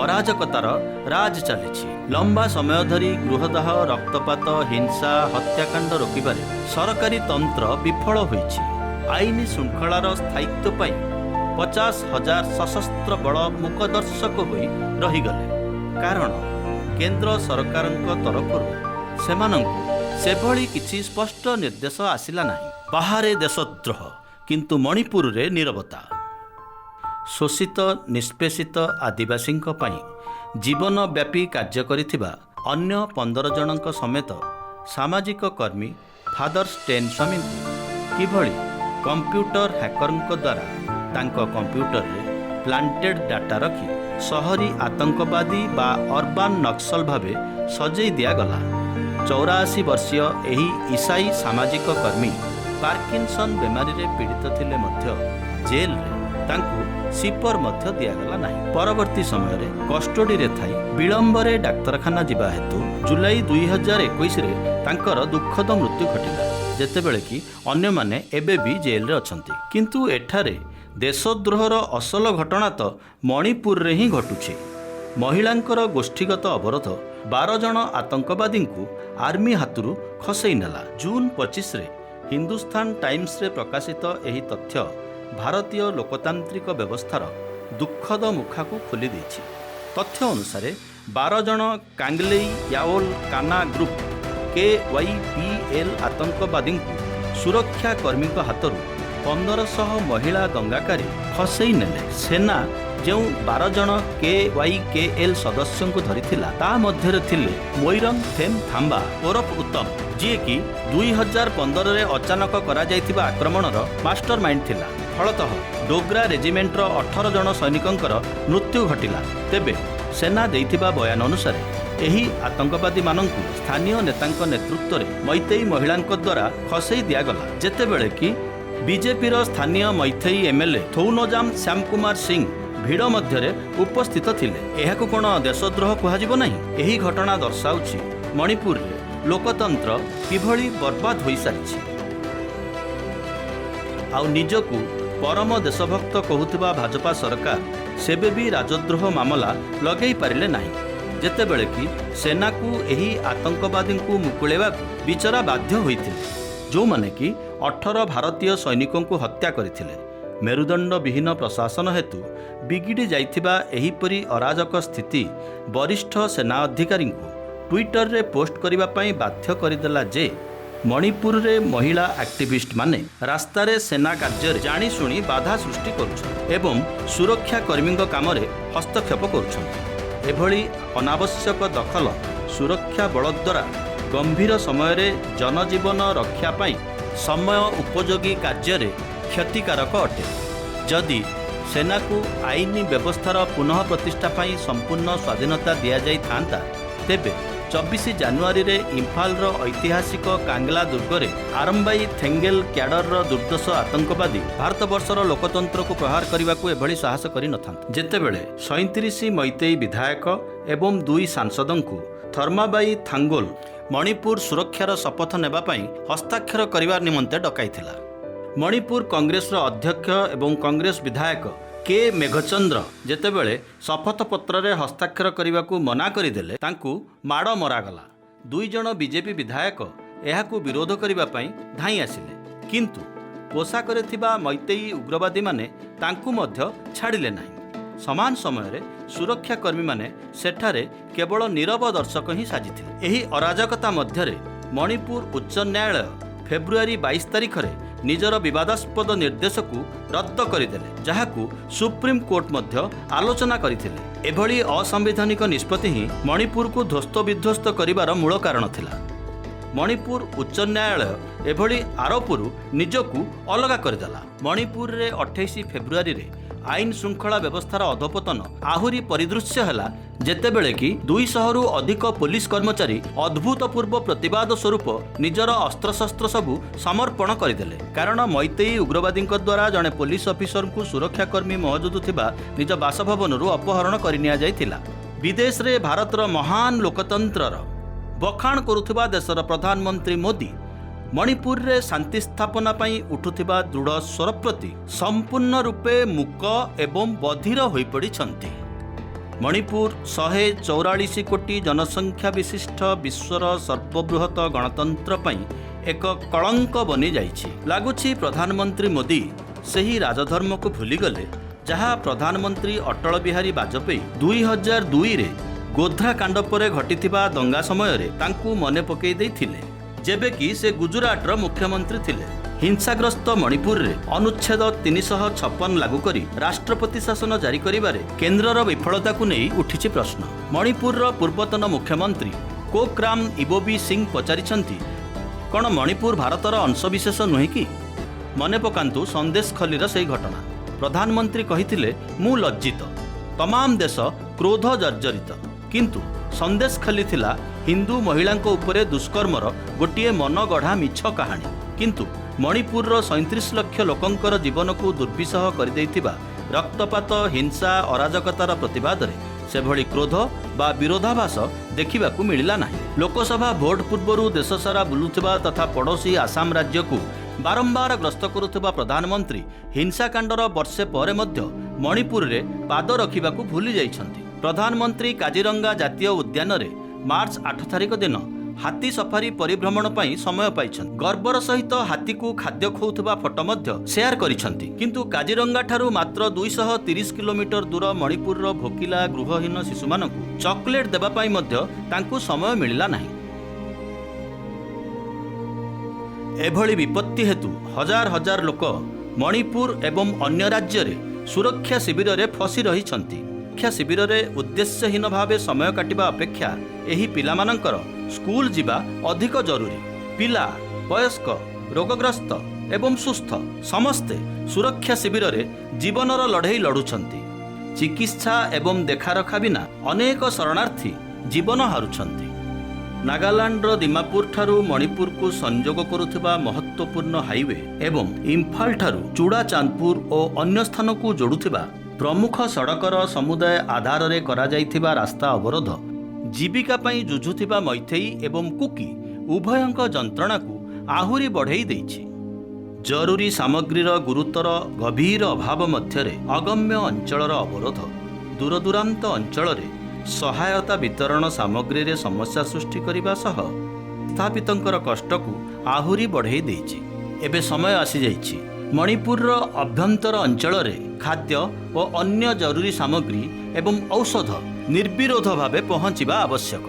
ଅରାଜକତାର ରାଜ ଚାଲିଛି। ଲମ୍ବା ସମୟ ଧରି ଗୃହଦାହ, ରକ୍ତପାତ, ହିଂସା, ହତ୍ୟାକାଣ୍ଡ ରୋକିବାରେ ସରକାରୀ ତନ୍ତ୍ର ବିଫଳ ହୋଇଛି। ଆଇନ ଶୃଙ୍ଖଳାର ସ୍ଥାୟିତ୍ୱ ପାଇଁ 50,000 ସଶସ୍ତ୍ର ବଳ ମୂକଦର୍ଶକ ହୋଇ ରହିଗଲେ, କାରଣ କେନ୍ଦ୍ର ସରକାରଙ୍କ ତରଫରୁ ସେମାନଙ୍କୁ ସେଭଳି କିଛି ସ୍ପଷ୍ଟ ନିର୍ଦ୍ଦେଶ ଆସିଲା ନାହିଁ। ବାହାରେ ଦେଶଦ୍ରୋହ, କିନ୍ତୁ ମଣିପୁରରେ ନୀରବତା। ଶୋଷିତ ନିଷ୍ପେଷିତ ଆଦିବାସୀଙ୍କ ପାଇଁ ଜୀବନବ୍ୟାପୀ କାର୍ଯ୍ୟ କରିଥିବା ଅନ୍ୟ 15 ଜଣଙ୍କ ସମେତ ସାମାଜିକ କର୍ମୀ ଫାଦର ଷ୍ଟେନ୍ ସ୍ୱାମୀଙ୍କୁ କିଭଳି କମ୍ପ୍ୟୁଟର ହ୍ୟାକରଙ୍କ ଦ୍ୱାରା ତାଙ୍କ କମ୍ପ୍ୟୁଟରରେ ପ୍ଲାଣ୍ଟେଡ୍ ଡାଟା ରଖି ସହରୀ ଆତଙ୍କବାଦୀ ବା ଅର୍ବାନ୍ ନକ୍ସଲ ଭାବେ ସଜେଇ ଦିଆଗଲା। 84 ବର୍ଷୀୟ ଏହି ଇସାଇ ସାମାଜିକ କର୍ମୀ ପାର୍କିନସନ୍ ବେମାରୀରେ ପୀଡ଼ିତ ଥିଲେ ମଧ୍ୟ ଜେଲରେ ତାଙ୍କୁ ସିପର ମଧ୍ୟ ଦିଆଗଲା ନାହିଁ। ପରବର୍ତ୍ତୀ ସମୟରେ କଷ୍ଟୋଡିରେ ଥାଇ ବିଳମ୍ବରେ ଡାକ୍ତରଖାନା ଯିବା ହେତୁ ଜୁଲାଇ 2021ରେ ତାଙ୍କର ଦୁଃଖଦ ମୃତ୍ୟୁ ଘଟିଲା, ଯେତେବେଳେ କି ଅନ୍ୟମାନେ ଏବେ ବି ଜେଲରେ ଅଛନ୍ତି। କିନ୍ତୁ ଏଠାରେ ଦେଶଦ୍ରୋହର ଅସଲ ଘଟଣା ତ ମଣିପୁରରେ ହିଁ ଘଟୁଛି। ମହିଳାଙ୍କର ଗୋଷ୍ଠୀଗତ ଅବରୋଧ 12 ଜଣ ଆତଙ୍କବାଦୀଙ୍କୁ ଆର୍ମି ହାତରୁ ଖସେଇ ନେଲା। ଜୁନ୍ 25ରେ ହିନ୍ଦୁସ୍ଥାନ ଟାଇମ୍ସରେ ପ୍ରକାଶିତ ଏହି ତଥ୍ୟ ଭାରତୀୟ ଲୋକତାନ୍ତ୍ରିକ ବ୍ୟବସ୍ଥାର ଦୁଃଖଦ ମୁଖାକୁ ଖୋଲି ଦେଇଛି। ତଥ୍ୟ ଅନୁସାରେ, 12 ଜଣ କାଙ୍ଗଲେଇ ୟାଓଲ କାନା ଗ୍ରୁପ୍ କେୱାଇପିଏଲ୍ ଆତଙ୍କବାଦୀଙ୍କୁ ସୁରକ୍ଷା କର୍ମୀଙ୍କ ହାତରୁ 1500 ମହିଳା ଦଙ୍ଗାକାରୀ ଖସେଇ ନେଲେ। ସେନା ଯେଉଁ 12 ଜଣ କେୱାଇକେଏଲ୍ ସଦସ୍ୟଙ୍କୁ ଧରିଥିଲା, ତା ମଧ୍ୟରେ ଥିଲେ ମୋଇରଙ୍ଗ ଥେମ୍ ଥାମ୍ବା ଓରଫ ଉତ୍ତମ, ଯିଏକି 2015ରେ ଅଚାନକ କରାଯାଇଥିବା ଆକ୍ରମଣର ମାଷ୍ଟର ମାଇଣ୍ଡ ଥିଲା। ଫଳତଃ ଡୋଗ୍ରା ରେଜିମେଣ୍ଟର 18 ଜଣ ସୈନିକଙ୍କର ମୃତ୍ୟୁ ଘଟିଲା। ତେବେ ସେନା ଦେଇଥିବା ବୟାନ ଅନୁସାରେ, ଏହି ଆତଙ୍କବାଦୀମାନଙ୍କୁ ସ୍ଥାନୀୟ ନେତାଙ୍କ ନେତୃତ୍ୱରେ ମୈତେଇ ମହିଳାଙ୍କ ଦ୍ୱାରା ଖସେଇ ଦିଆଗଲା, ଯେତେବେଳେ କି ବିଜେପିର ସ୍ଥାନୀୟ ମୈଥେଇ ଏମ୍ଏଲ୍ଏ ଥୌନୋଜାମ ଶ୍ୟାମକୁମାର ସିଂ ଭିଡ଼ ମଧ୍ୟରେ ଉପସ୍ଥିତ ଥିଲେ। ଏହାକୁ କ'ଣ ଦେଶଦ୍ରୋହ କୁହାଯିବ ନାହିଁ? ଏହି ଘଟଣା ଦର୍ଶାଉଛି ମଣିପୁରରେ ଲୋକତନ୍ତ୍ର କିଭଳି ବର୍ବାଦ ହୋଇସାରିଛି। ଆଉ ନିଜକୁ ପରମ ଦେଶଭକ୍ତ କହୁଥିବା ଭାଜପା ସରକାର ସେବେ ବି ରାଜଦ୍ରୋହ ମାମଲା ଲଗେଇ ପାରିଲେ ନାହିଁ, ଯେତେବେଳେ କି ସେନାକୁ ଏହି ଆତଙ୍କବାଦୀଙ୍କୁ ମୁକୁଳେଇବାକୁ ବିଚରା ବାଧ୍ୟ ହୋଇଥିଲେ, ଯେଉଁମାନେ କି 18 ଭାରତୀୟ ସୈନିକଙ୍କୁ ହତ୍ୟା କରିଥିଲେ। ମେରୁଦଣ୍ଡବିହୀନ ପ୍ରଶାସନ ହେତୁ ବିଗିଡ଼ି ଯାଇଥିବା ଏହିପରି ଅରାଜକ ସ୍ଥିତି ବରିଷ୍ଠ ସେନା ଅଧିକାରୀଙ୍କୁ ଟ୍ୱିଟରରେ ପୋଷ୍ଟ କରିବା ପାଇଁ ବାଧ୍ୟ କରିଦେଲା ଯେ ମଣିପୁରରେ ମହିଳା ଆକ୍ଟିଭିଷ୍ଟମାନେ ରାସ୍ତାରେ ସେନା କାର୍ଯ୍ୟରେ ଜାଣିଶୁଣି ବାଧା ସୃଷ୍ଟି କରୁଛନ୍ତି ଏବଂ ସୁରକ୍ଷା କର୍ମୀଙ୍କ କାମରେ ହସ୍ତକ୍ଷେପ କରୁଛନ୍ତି। ଏଭଳି ଅନାବଶ୍ୟକ ଦଖଲ ସୁରକ୍ଷା ବଳ ଦ୍ୱାରା ଗମ୍ଭୀର ସମୟରେ ଜନଜୀବନ ରକ୍ଷା ପାଇଁ ସମୟ ଉପଯୋଗୀ କାର୍ଯ୍ୟରେ କ୍ଷତିକାରକ ଅଟେ। ଯଦି ସେନାକୁ ଆଇନ ବ୍ୟବସ୍ଥାର ପୁନଃ ପ୍ରତିଷ୍ଠା ପାଇଁ ସମ୍ପୂର୍ଣ୍ଣ ସ୍ୱାଧୀନତା ଦିଆଯାଇଥାନ୍ତା, ତେବେ 24 ଜାନୁଆରୀରେ ଇମ୍ଫାଲର ଐତିହାସିକ କାଙ୍ଗଲା ଦୁର୍ଗରେ ଆରମ୍ବାଇ ଥେଙ୍ଗେଲ କ୍ୟାଡରର ଦୁର୍ଦ୍ଧର୍ଷ ଆତଙ୍କବାଦୀ ଭାରତବର୍ଷର ଲୋକତନ୍ତ୍ରକୁ ପ୍ରହାର କରିବାକୁ ଏଭଳି ସାହସ କରିନଥାନ୍ତେ, ଯେତେବେଳେ 37 ମୈତେଇ ବିଧାୟକ ଏବଂ ଦୁଇ ସାଂସଦଙ୍କୁ ଥର୍ମାବାଇ ଥାଙ୍ଗୋଲ ମଣିପୁର ସୁରକ୍ଷାର ଶପଥ ନେବା ପାଇଁ ହସ୍ତାକ୍ଷର କରିବା ନିମନ୍ତେ ଡକାଇଥିଲା। ମଣିପୁର କଂଗ୍ରେସର ଅଧ୍ୟକ୍ଷ ଏବଂ କଂଗ୍ରେସ ବିଧାୟକ କେ ମେଘଚନ୍ଦ୍ର ଯେତେବେଳେ ଶପଥପତ୍ରରେ ହସ୍ତାକ୍ଷର କରିବାକୁ ମନା କରିଦେଲେ, ତାଙ୍କୁ ମାଡ଼ ମରାଗଲା। ଦୁଇ ଜଣ ବିଜେପି ବିଧାୟକ ଏହାକୁ ବିରୋଧ କରିବା ପାଇଁ ଧାଇଁ ଆସିଲେ, କିନ୍ତୁ ପୋଷାକରେ ଥିବା ମୈତେଇ ଉଗ୍ରବାଦୀମାନେ ତାଙ୍କୁ ମଧ୍ୟ ଛାଡ଼ିଲେ ନାହିଁ। ସମାନ ସମୟରେ ସୁରକ୍ଷାକର୍ମୀମାନେ ସେଠାରେ କେବଳ ନୀରବ ଦର୍ଶକ ହିଁ ସାଜିଥିଲେ। ଏହି ଅରାଜକତା ମଧ୍ୟରେ ମଣିପୁର ଉଚ୍ଚ ନ୍ୟାୟାଳୟ ଫେବୃଆରୀ 22 ତାରିଖରେ ନିଜର ବିବାଦାସ୍ପଦ ନିର୍ଦ୍ଦେଶକୁ ରଦ୍ଦ କରିଦେଲେ, ଯାହାକୁ ସୁପ୍ରିମକୋର୍ଟ ମଧ୍ୟ ଆଲୋଚନା କରିଥିଲେ। ଏଭଳି ଅସାମ୍ବିଧାନିକ ନିଷ୍ପତ୍ତି ହିଁ ମଣିପୁରକୁ ଧ୍ୱସ୍ତବିଧ୍ୱସ୍ତ କରିବାର ମୂଳ କାରଣ ଥିଲା। ମଣିପୁର ଉଚ୍ଚ ନ୍ୟାୟାଳୟ ଏଭଳି ଆରୋପରୁ ନିଜକୁ ଅଲଗା କରିଦେଲା। ମଣିପୁରରେ 28 ଫେବୃଆରୀରେ ଆଇନ ଶୃଙ୍ଖଳା ବ୍ୟବସ୍ଥାର ଅଧୋପତନ ଆହୁରି ପରିଦୃଶ୍ୟ ହେଲା, ଯେତେବେଳେ କି 200ରୁ ଅଧିକ ପୋଲିସ କର୍ମଚାରୀ ଅଦ୍ଭୁତପୂର୍ବ ପ୍ରତିବାଦ ସ୍ୱରୂପ ନିଜର ଅସ୍ତ୍ରଶସ୍ତ୍ର ସବୁ ସମର୍ପଣ କରିଦେଲେ, କାରଣ ମୈତେଇ ଉଗ୍ରବାଦୀଙ୍କ ଦ୍ୱାରା ଜଣେ ପୋଲିସ ଅଫିସରଙ୍କୁ ସୁରକ୍ଷାକର୍ମୀ ମହଜୁଦ ଥିବା ନିଜ ବାସଭବନରୁ ଅପହରଣ କରିନିଆଯାଇଥିଲା। ବିଦେଶରେ ଭାରତର ମହାନ ଲୋକତନ୍ତ୍ରର ବଖାଣ କରୁଥିବା ଦେଶର ପ୍ରଧାନମନ୍ତ୍ରୀ ମୋଦି ମଣିପୁରରେ ଶାନ୍ତି ସ୍ଥାପନା ପାଇଁ ଉଠୁଥିବା ଦୃଢ଼ ସ୍ୱର ପ୍ରତି ସମ୍ପୂର୍ଣ୍ଣ ରୂପେ ମୂକ ଏବଂ ବଧିର ହୋଇପଡ଼ିଛନ୍ତି। ମଣିପୁର 144 କୋଟି ଜନସଂଖ୍ୟା ବିଶିଷ୍ଟ ବିଶ୍ୱର ସର୍ବବୃହତ ଗଣତନ୍ତ୍ର ପାଇଁ ଏକ କଳଙ୍କ ବନିଯାଇଛି। ଲାଗୁଛି ପ୍ରଧାନମନ୍ତ୍ରୀ ମୋଦି ସେହି ରାଜଧର୍ମକୁ ଭୁଲିଗଲେ, ଯାହା ପ୍ରଧାନମନ୍ତ୍ରୀ ଅଟଳ ବିହାରୀ ବାଜପେୟୀ 2002ରେ ଗୋଧ୍ରା କାଣ୍ଡ ପରେ ଘଟିଥିବା ଦଙ୍ଗା ସମୟରେ ତାଙ୍କୁ ମନେ ପକାଇ ଦେଇଥିଲେ, ଯେବେ କି ସେ ଗୁଜୁରାଟର ମୁଖ୍ୟମନ୍ତ୍ରୀ ଥିଲେ। ହିଂସାଗ୍ରସ୍ତ ମଣିପୁରରେ ଅନୁଚ୍ଛେଦ 356 ଲାଗୁ କରି ରାଷ୍ଟ୍ରପତି ଶାସନ ଜାରି କରିବାରେ କେନ୍ଦ୍ରର ବିଫଳତାକୁ ନେଇ ଉଠିଛି ପ୍ରଶ୍ନ। ମଣିପୁରର ପୂର୍ବତନ ମୁଖ୍ୟମନ୍ତ୍ରୀ କୋକ୍ରାମ ଇବୋବି ସିଂ ପଚାରିଛନ୍ତି, କ'ଣ ମଣିପୁର ଭାରତର ଅଂଶବିଶେଷ ନୁହେଁ କି? ମନେ ପକାନ୍ତୁ ସନ୍ଦେଶ ଖଲିର ସେଇ ଘଟଣା। ପ୍ରଧାନମନ୍ତ୍ରୀ କହିଥିଲେ, ମୁଁ ଲଜ୍ଜିତ, ତମାମ ଦେଶ କ୍ରୋଧ ଜର୍ଜରିତ। କିନ୍ତୁ ସନ୍ଦେଶ ଖଲି ଥିଲା ହିନ୍ଦୁ ମହିଳାଙ୍କ ଉପରେ ଦୁଷ୍କର୍ମର ଗୋଟିଏ ମନଗଢ଼ା ମିଛ କାହାଣୀ। କିନ୍ତୁ ମଣିପୁରର 37 ଲକ୍ଷ ଲୋକଙ୍କର ଜୀବନକୁ ଦୁର୍ବିସହ କରିଦେଇଥିବା ରକ୍ତପାତ, ହିଂସା, ଅରାଜକତାର ପ୍ରତିବାଦରେ ସେଭଳି କ୍ରୋଧ ବା ବିରୋଧାଭାସ ଦେଖିବାକୁ ମିଳିଲା ନାହିଁ। ଲୋକସଭା ଭୋଟ ପୂର୍ବରୁ ଦେଶସାରା ବୁଲୁଥିବା ତଥା ପଡ଼ୋଶୀ ଆସାମ ରାଜ୍ୟକୁ ବାରମ୍ବାର ଗସ୍ତ କରୁଥିବା ପ୍ରଧାନମନ୍ତ୍ରୀ ହିଂସାକାଣ୍ଡର ବର୍ଷେ ପରେ ମଧ୍ୟ ମଣିପୁରରେ ପାଦ ରଖିବାକୁ ଭୁଲି ଯାଇଛନ୍ତି। ପ୍ରଧାନମନ୍ତ୍ରୀ କାଜିରଙ୍ଗା ଜାତୀୟ ଉଦ୍ୟାନରେ ମାର୍ଚ୍ଚ 8 ତାରିଖ ଦିନ ହାତୀ ସଫାରି ପରିଭ୍ରମଣ ପାଇଁ ସମୟ ପାଇଛନ୍ତି। ଗର୍ବର ସହିତ ହାତୀକୁ ଖାଦ୍ୟ ଖୋଉଥିବା ଫଟୋ ମଧ୍ୟ ସେୟାର କରିଛନ୍ତି। କିନ୍ତୁ କାଜିରଙ୍ଗା ଠାରୁ ମାତ୍ର 230 କିଲୋମିଟର ଦୂର ମଣିପୁରର ଭୋକିଲା ଗୃହହୀନ ଶିଶୁମାନଙ୍କୁ ଚକୋଲେଟ୍ ଦେବା ପାଇଁ ମଧ୍ୟ ତାଙ୍କୁ ସମୟ ମିଳିଲା ନାହିଁ। ଏଭଳି ବିପତ୍ତି ହେତୁ ହଜାର ହଜାର ଲୋକ ମଣିପୁର ଏବଂ ଅନ୍ୟ ରାଜ୍ୟରେ ସୁରକ୍ଷା ଶିବିରରେ ଫସି ରହିଛନ୍ତି। ସୁରକ୍ଷା ଶିବିରରେ ଉଦ୍ଦେଶ୍ୟହୀନ ଭାବେ ସମୟ କାଟିବା ଅପେକ୍ଷା ଏହି ପିଲାମାନଙ୍କର ସ୍କୁଲ ଯିବା ଅଧିକ ଜରୁରୀ। ପିଲା, ବୟସ୍କ, ରୋଗଗ୍ରସ୍ତ ଏବଂ ସୁସ୍ଥ ସମସ୍ତେ ସୁରକ୍ଷା ଶିବିରରେ ଜୀବନର ଲଢ଼େଇ ଲଢ଼ୁଛନ୍ତି। ଚିକିତ୍ସା ଏବଂ ଦେଖାରଖା ବିନା ଅନେକ ଶରଣାର୍ଥୀ ଜୀବନ ହାରୁଛନ୍ତି। ନାଗାଲାଣ୍ଡର ଦିମାପୁରଠାରୁ ମଣିପୁରକୁ ସଂଯୋଗ କରୁଥିବା ମହତ୍ତ୍ୱପୂର୍ଣ୍ଣ ହାଇୱେ ଏବଂ ଇମ୍ଫାଲଠାରୁ ଚୁଡ଼ାଚାନ୍ଦପୁର ଓ ଅନ୍ୟ ସ୍ଥାନକୁ ଯୋଡୁଥିବା ପ୍ରମୁଖ ସଡ଼କର ସମୁଦାୟ ଆଧାରରେ କରାଯାଇଥିବା ରାସ୍ତା ଅବରୋଧ ଜୀବିକା ପାଇଁ ଯୁଝୁଥିବା ମୈଥେଇ ଏବଂ କୁକି ଉଭୟଙ୍କ ଯନ୍ତ୍ରଣାକୁ ଆହୁରି ବଢ଼େଇ ଦେଇଛି। ଜରୁରୀ ସାମଗ୍ରୀର ଗୁରୁତର ଗଭୀର ଅଭାବ ମଧ୍ୟରେ ଅଗମ୍ୟ ଅଞ୍ଚଳର ଅବରୋଧ ଦୂରଦୂରାନ୍ତ ଅଞ୍ଚଳରେ ସହାୟତା ବିତରଣ ସାମଗ୍ରୀରେ ସମସ୍ୟା ସୃଷ୍ଟି କରିବା ସହ ବିସ୍ଥାପିତଙ୍କର କଷ୍ଟକୁ ଆହୁରି ବଢ଼େଇ ଦେଇଛି। ଏବେ ସମୟ ଆସିଯାଇଛି, ମଣିପୁରର ଅଭ୍ୟନ୍ତର ଅଞ୍ଚଳରେ ଖାଦ୍ୟ ଓ ଅନ୍ୟ ଜରୁରୀ ସାମଗ୍ରୀ ଏବଂ ଔଷଧ ନିର୍ବିରୋଧ ଭାବେ ପହଞ୍ଚିବା ଆବଶ୍ୟକ।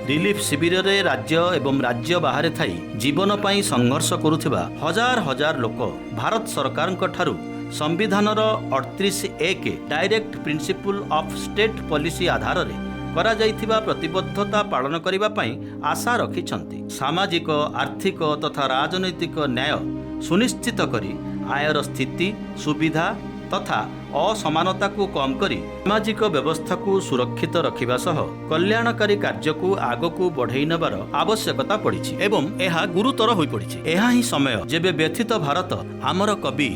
ରିଲିଫ ଶିବିରରେ ରାଜ୍ୟ ଏବଂ ରାଜ୍ୟ ବାହାରେ ଥାଇ ଜୀବନ ପାଇଁ ସଂଘର୍ଷ କରୁଥିବା ହଜାର ହଜାର ଲୋକ ଭାରତ ସରକାରଙ୍କ ଠାରୁ ସମ୍ବିଧାନର 38(1) Directive Principle of State Policy ଆଧାରରେ କରାଯାଇଥିବା ପ୍ରତିବଦ୍ଧତା ପାଳନ କରିବା ପାଇଁ ଆଶା ରଖିଛନ୍ତି। ସାମାଜିକ, ଆର୍ଥିକ ତଥା ରାଜନୈତିକ ନ୍ୟାୟ ସୁନିଶ୍ଚିତ କରି, ଆୟର ସ୍ଥିତି, ସୁବିଧା ତଥା ଅସମାନତାକୁ କମ୍ କରି ସାମାଜିକ ବ୍ୟବସ୍ଥାକୁ ସୁରକ୍ଷିତ ରଖିବା ସହ କଲ୍ୟାଣକାରୀ କାର୍ଯ୍ୟକୁ ଆଗକୁ ବଢ଼େଇ ନେବାର ଆବଶ୍ୟକତା ପଡ଼ିଛି ଏବଂ ଏହା ଗୁରୁତର ହୋଇପଡ଼ିଛି। ଏହା ହିଁ ସମୟ ଯେବେ ବ୍ୟଥିତ ଭାରତ ଆମର କବି,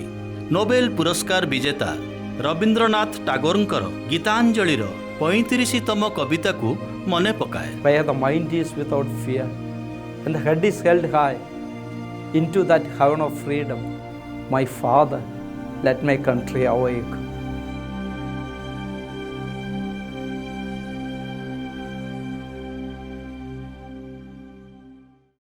ନୋବେଲ ପୁରସ୍କାର ବିଜେତା ରବୀନ୍ଦ୍ରନାଥ ଟାଗୋରଙ୍କର ଗୀତାଞ୍ଜଳିର 35ତମ କବିତାକୁ ମନେ ପକାଏ। Where the mind is without fear and the head is held high into that heaven of freedom. My Father, let my country awake.